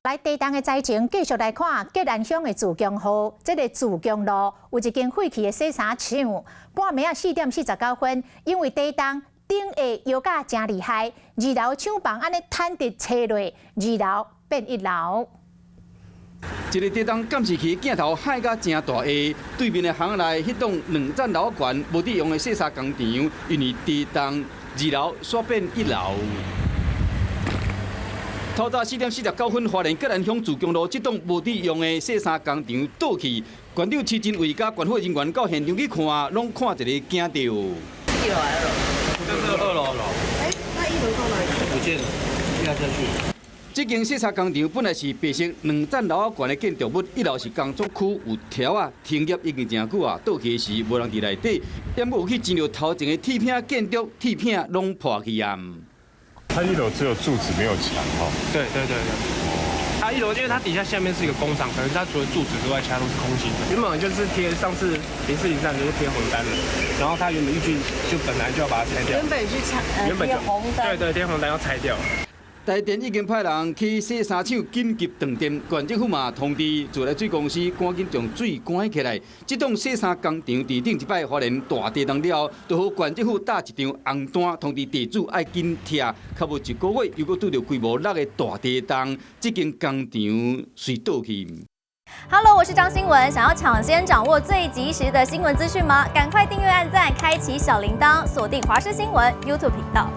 來地動的災情，繼續來看吉安鄉的自強號，這个自強路有一間廢棄的洗衫廠，半暝仔4點49分，因為地動頂下搖甲誠厲害，二樓廠房按呢坍佇車落，二樓變一樓。一个地動監視器鏡頭幌甲誠大下，對面的巷內彼棟兩層樓懸無佇用的洗衫工廠，因為地動二樓煞變一樓。透早4點49分，花蓮吉安鄉自強路這棟無佇用的洗衫工廠倒去，縣長施政偉佮縣府人員到現場去看，攏看一个驚著。一樓還是二樓？這是二樓。欸，那一樓到哪裡？不見了，壓下去。這間洗衫工廠本來是白色兩層樓仔懸的建築物，一樓是工作區，有條仔，停業已經誠久啊。倒去時無人佇內底，猶閣有去沾著頭前的鐵片建築，鐵片攏破去啊。它一樓只有柱子沒有牆哦。對對對對。它一樓因為它底下下面是一個工廠，可能它除了柱子之外，其他都是空心的。原本就是貼上次0403就是貼紅單了，然後它原本預計就本來就要把它拆掉。原本是拆，原本貼紅單。對對，貼紅單要拆掉。台電已經派人去洗衫廠緊急斷電，縣政府嘛通知自來水公司趕緊將水關起來。這棟洗衫工廠佇頂一擺花蓮大地動了後，就予縣政府打一張紅單，通知地主愛緊拆，較無一個月又閣拄著規模六的大地動，這間工廠隨倒去。 Hello，我是張新文，想要搶先掌握最及時的新聞資訊嗎？趕快訂閱、按讚、開啟小鈴鐺，鎖定華視新聞 YouTube 頻道。